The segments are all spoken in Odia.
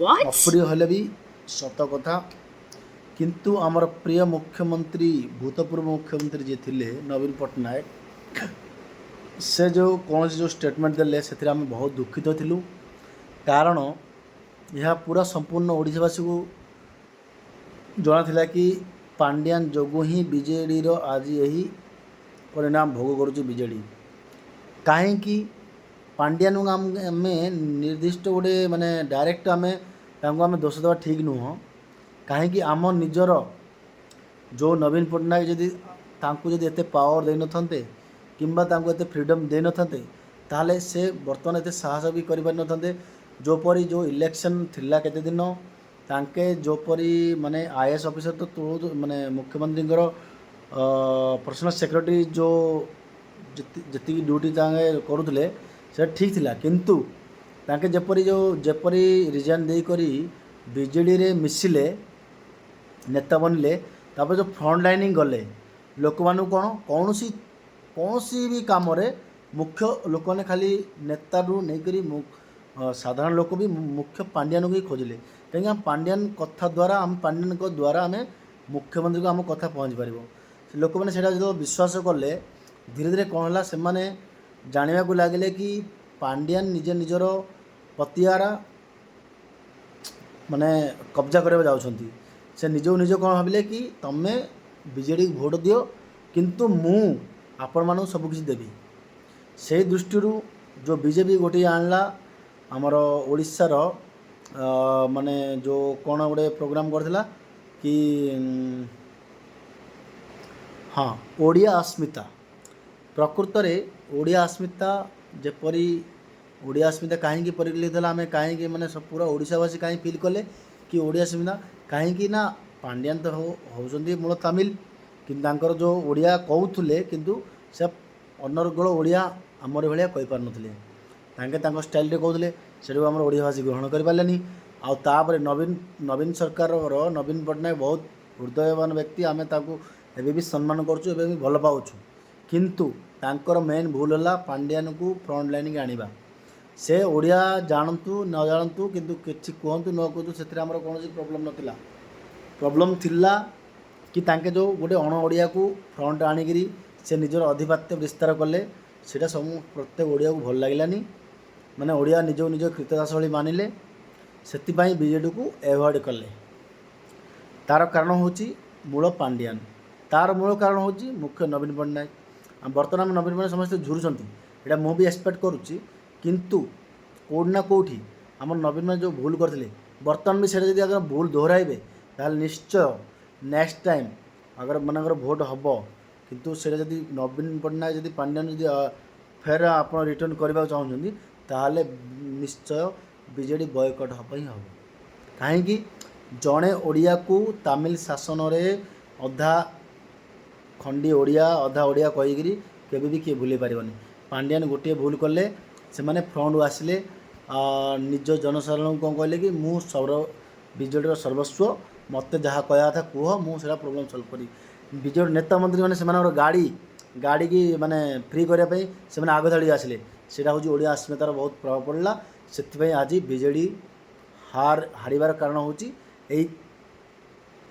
What? ଅପ୍ରିୟ ହେଲେ ବି ସତ କଥା। କିନ୍ତୁ ଆମର ପ୍ରିୟ ମୁଖ୍ୟମନ୍ତ୍ରୀ, ଭୂତପୂର୍ବ ମୁଖ୍ୟମନ୍ତ୍ରୀ ଯିଏ ଥିଲେ ନବୀନ ପଟ୍ଟନାୟକ, ସେ ଯେଉଁ କୌଣସି ଯେଉଁ ଷ୍ଟେଟମେଣ୍ଟ ଦେଲେ, ସେଥିରେ ଆମେ ବହୁତ ଦୁଃଖିତ ଥିଲୁ। କାରଣ ଏହା ପୁରା ସମ୍ପୂର୍ଣ୍ଣ ଓଡ଼ିଶାବାସୀକୁ ଜଣାଥିଲା କି ପାଣ୍ଡିଆନ ଯୋଗୁଁ ହିଁ ବିଜେଡ଼ିର ଆଜି ଏହି ପରିଣାମ ଭୋଗ କରୁଛି ବିଜେଡ଼ି। କାହିଁକି ପାଣ୍ଡିଆନକୁ ଆମେ ନିର୍ଦ୍ଦିଷ୍ଟ ଗୋଟେ ମାନେ ଡାଇରେକ୍ଟ ଆମେ ତାଙ୍କୁ ଆମେ ଦୋଷ ଦେବା ଠିକ୍ ନୁହଁ। କାହିଁକି ଆମ ନିଜର ଯେଉଁ ନବୀନ ପଟ୍ଟନାୟକ ଯଦି ତାଙ୍କୁ ଯଦି ଏତେ ପାୱାର ଦେଇନଥାନ୍ତେ କିମ୍ବା ତାଙ୍କୁ ଏତେ ଫ୍ରିଡ଼ମ୍ ଦେଇନଥାନ୍ତେ, ତାହେଲେ ସେ ବର୍ତ୍ତମାନ ଏତେ ସାହସ ବି କରିପାରିନଥାନ୍ତେ। ଯେଉଁପରି ଯେଉଁ ଇଲେକ୍ସନ୍ ଥିଲା କେତେ ଦିନ, ତାଙ୍କେ ଯେଉଁପରି ମାନେ ଆଇଏଏସ୍ ଅଫିସର ତ ମାନେ ମୁଖ୍ୟମନ୍ତ୍ରୀଙ୍କର ପର୍ସନାଲ୍ ସେକ୍ରେଟାରୀ ଯେଉଁ ଯେତିକି ଡ୍ୟୁଟି ତାଙ୍କେ କରୁଥିଲେ, ସେଟା ଠିକ୍ ଥିଲା। କିନ୍ତୁ ତାଙ୍କେ ଯେପରି ଯେଉଁ ଯେପରି ରିଜାଇନ୍ ଦେଇକରି ବିଜେଡ଼ିରେ ମିଶିଲେ, ନେତା ବନିଲେ, ତାପରେ ଯେଉଁ ଫ୍ରଣ୍ଟ ଲାଇନିଂ ଗଲେ, ଲୋକମାନଙ୍କୁ କ'ଣ କୌଣସି କୌଣସି ବି କାମରେ ମୁଖ୍ୟ ଲୋକମାନେ ଖାଲି ନେତାଠୁ ନେଇକରି ସାଧାରଣ ଲୋକ ବି ମୁଖ୍ୟ ପାଣ୍ଡିଆନକୁ ହିଁ ଖୋଜିଲେ। କାହିଁକି ଆମ ପାଣ୍ଡିଆନ କଥା ଦ୍ୱାରା, ଆମ ପାଣ୍ଡିଆନଙ୍କ ଦ୍ୱାରା ଆମେ ମୁଖ୍ୟମନ୍ତ୍ରୀଙ୍କୁ ଆମ କଥା ପହଞ୍ଚି ପାରିବ। ସେ ଲୋକମାନେ ସେଇଟା ଯେତେବେଳେ ବିଶ୍ୱାସ କଲେ, ଧୀରେ ଧୀରେ କ'ଣ ହେଲା, ସେମାନେ ଜାଣିବାକୁ ଲାଗିଲେ କି ପାଣ୍ଡିଆନ ନିଜେ ନିଜର ପତିଆରା ମାନେ କବ୍ଜା କରିବାକୁ ଯାଉଛନ୍ତି। ସେ ନିଜକୁ ନିଜ କ'ଣ ଭାବିଲେ କି ତମେ ବିଜେଡ଼ିକୁ ଭୋଟ ଦିଅ, କିନ୍ତୁ ମୁଁ ଆପଣମାନଙ୍କୁ ସବୁକିଛି ଦେବି। ସେଇ ଦୃଷ୍ଟିରୁ ଯେଉଁ ବିଜେପି ଗୋଟିଏ ଆଣିଲା ଆମର ଓଡ଼ିଶାର ମାନେ ଯେଉଁ କ'ଣ ଗୋଟେ ପ୍ରୋଗ୍ରାମ୍ କରିଥିଲା କି ହଁ, ଓଡ଼ିଆ ଅସ୍ମିତା। ପ୍ରକୃତରେ ଓଡ଼ିଆ ଅସ୍ମିତା ଯେପରି, ଓଡ଼ିଆ ଅସ୍ମିତା କାହିଁକି ପରିଲକ୍ଷିତ ହେଲା, ଆମେ କାହିଁକି ମାନେ ପୁରା ଓଡ଼ିଶାବାସୀ କାହିଁ ଫିଲ୍ କଲେ କି ଓଡ଼ିଆ ଅସ୍ମିତା? କାହିଁକି ନା ପାଣ୍ଡିଆନ ତ ହେଉଛନ୍ତି ମୂଳ ତାମିଲ, କିନ୍ତୁ ତାଙ୍କର ଯେଉଁ ଓଡ଼ିଆ କହୁଥିଲେ, କିନ୍ତୁ ସେ ଅନର୍ଗଳ ଓଡ଼ିଆ ଆମର ଭଳିଆ କହିପାରୁନଥିଲେ। ତାଙ୍କେ ତାଙ୍କ ଷ୍ଟାଇଲରେ କହୁଥିଲେ, ସେଟାକୁ ଆମର ଓଡ଼ିଆବାସୀ ଗ୍ରହଣ କରିପାରିଲେନି। ଆଉ ତାପରେ ନବୀନ ସରକାରର ନବୀନ ପଟ୍ଟନାୟକ ବହୁତ ହୃଦୟବାନ ବ୍ୟକ୍ତି। ଆମେ ତାକୁ ଏବେ ବି ସମ୍ମାନ କରୁଛୁ, ଏବେ ବି ଭଲ ପାଉଛୁ। କିନ୍ତୁ ତାଙ୍କର ମେନ୍ ଭୁଲ ହେଲା ପାଣ୍ଡିଆନକୁ ଫ୍ରଣ୍ଟ ଲାଇନ୍କି ଆଣିବା। ସେ ଓଡ଼ିଆ ଜାଣନ୍ତୁ ନ ଜାଣନ୍ତୁ, କିନ୍ତୁ କିଛି କୁହନ୍ତୁ ନ କୁହନ୍ତୁ, ସେଥିରେ ଆମର କୌଣସି ପ୍ରୋବ୍ଲେମ୍ ନଥିଲା। ପ୍ରୋବ୍ଲେମ୍ ଥିଲା କି ତାଙ୍କେ ଯେଉଁ ଗୋଟେ ଅଣ ଓଡ଼ିଆକୁ ଫ୍ରଣ୍ଟ ଆଣିକିରି ସେ ନିଜର ଆଧିପତ୍ୟ ବିସ୍ତାର କଲେ, ସେଇଟା ସବୁ ପ୍ରତ୍ୟେକ ଓଡ଼ିଆକୁ ଭଲ ଲାଗିଲାନି। ମାନେ ଓଡ଼ିଆ ନିଜକୁ ନିଜ କ୍ରୀତଦାସ ଭଳି ମାନିଲେ, ସେଥିପାଇଁ ବିଜେଡ଼ିକୁ ଆଭଏଡ଼ କଲେ। ତା'ର କାରଣ ହେଉଛି ମୂଳ ପାଣ୍ଡିଆନ, ତା'ର ମୂଳ କାରଣ ହେଉଛି ମୁଖ୍ୟ ନବୀନ ପଟ୍ଟନାୟକ। ଆଉ ବର୍ତ୍ତମାନ ଆମେ ନବୀନ ପଟ୍ଟନାୟକ ସମସ୍ତେ ଝୁରୁଛନ୍ତି, ଏଇଟା ମୁଁ ବି ଏକ୍ସପେକ୍ଟ କରୁଛି। କିନ୍ତୁ କେଉଁଠି ନା କେଉଁଠି ଆମର ନବୀନ ପଟ୍ଟନାୟକ ଯେଉଁ ଭୁଲ କରିଥିଲେ, ବର୍ତ୍ତମାନ ବି ସେଇଟା ଯଦି ଅଗର ଭୁଲ ଦୋହରାଇବେ, ତାହେଲେ ନିଶ୍ଚୟ ନେକ୍ସଟ ଟାଇମ୍ ଅଗର ମନେକର ଭୋଟ ହେବ, କିନ୍ତୁ ସେଇଟା ଯଦି ନବୀନ ପଟ୍ଟନାୟକ ଯଦି ପାଣ୍ଡିଆନ ଯଦି ଫେର ଆପଣ ରିଟର୍ଣ୍ଣ କରିବାକୁ ଚାହୁଁଛନ୍ତି, ତାହେଲେ ନିଶ୍ଚୟ ବିଜେଡ଼ି ବୟକଟ୍ ହେବ ହିଁ ହେବ। କାହିଁକି ଜଣେ ଓଡ଼ିଆକୁ ତାମିଲ ଶାସନରେ ଅଧା ଖଣ୍ଡି ଓଡ଼ିଆ, ଅଧା ଓଡ଼ିଆ କହିକିରି କେବେ ବି କିଏ ଭୁଲି ପାରିବନି। ପାଣ୍ଡିଆନ ଗୋଟିଏ ଭୁଲ କଲେ, ସେମାନେ ଫ୍ରଣ୍ଟକୁ ଆସିଲେ, ନିଜ ଜନସାଧାରଣଙ୍କୁ କ'ଣ କହିଲେ କି ମୁଁ ସର୍ବ ବିଜେଡ଼ିର ସର୍ବସ୍ୱ, ମୋତେ ଯାହା କହିବା କଥା କୁହ, ମୁଁ ସେଇଟା ପ୍ରୋବ୍ଲେମ୍ ସଲ୍ଭ କରିବି। ବିଜେଡ଼ି ନେତା ମନ୍ତ୍ରୀମାନେ ସେମାନଙ୍କର ଗାଡ଼ିକି ମାନେ ଫ୍ରି କରିବା ପାଇଁ ସେମାନେ ଆଗ ଧାଡ଼ିକି ଆସିଲେ। ସେଇଟା ହେଉଛି ଓଡ଼ିଆ ଅସ୍ମିତାର ବହୁତ ପ୍ରଭାବ ପଡ଼ିଲା। ସେଥିପାଇଁ ଆଜି ବିଜେଡ଼ି ହାରିବାର କାରଣ ହେଉଛି ଏଇ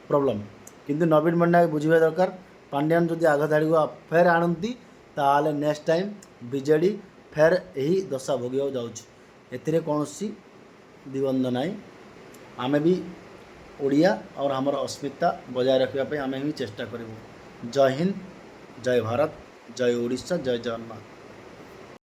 ପ୍ରୋବ୍ଲେମ୍। କିନ୍ତୁ ନବୀନ ପଟ୍ଟନାୟକ ବୁଝିବା ଦରକାର, ପାଣ୍ଡିଆନ ଯଦି ଆଗ ଧାଡ଼ିକୁ ଫେର ଆଣନ୍ତି, ତାହେଲେ ନେକ୍ସଟ ଟାଇମ୍ ବିଜେଡ଼ି ଫେର ଏହି ଦଶା ଭୋଗିବାକୁ ଯାଉଛି। ଏଥିରେ କୌଣସି ଦ୍ୱିମତ ନାହିଁ। ଆମେ ବି ଓଡ଼ିଆ ଆଉ ଆମର ଅସ୍ମିତା ବଜାୟ ରଖିବା ପାଇଁ ଆମେ ହିଁ ଚେଷ୍ଟା କରିବୁ। ଜୟ ହିନ୍ଦ, ଜୟ ଭାରତ, ଜୟ ଓଡ଼ିଶା, ଜୟ ଜଗନ୍ନାଥ।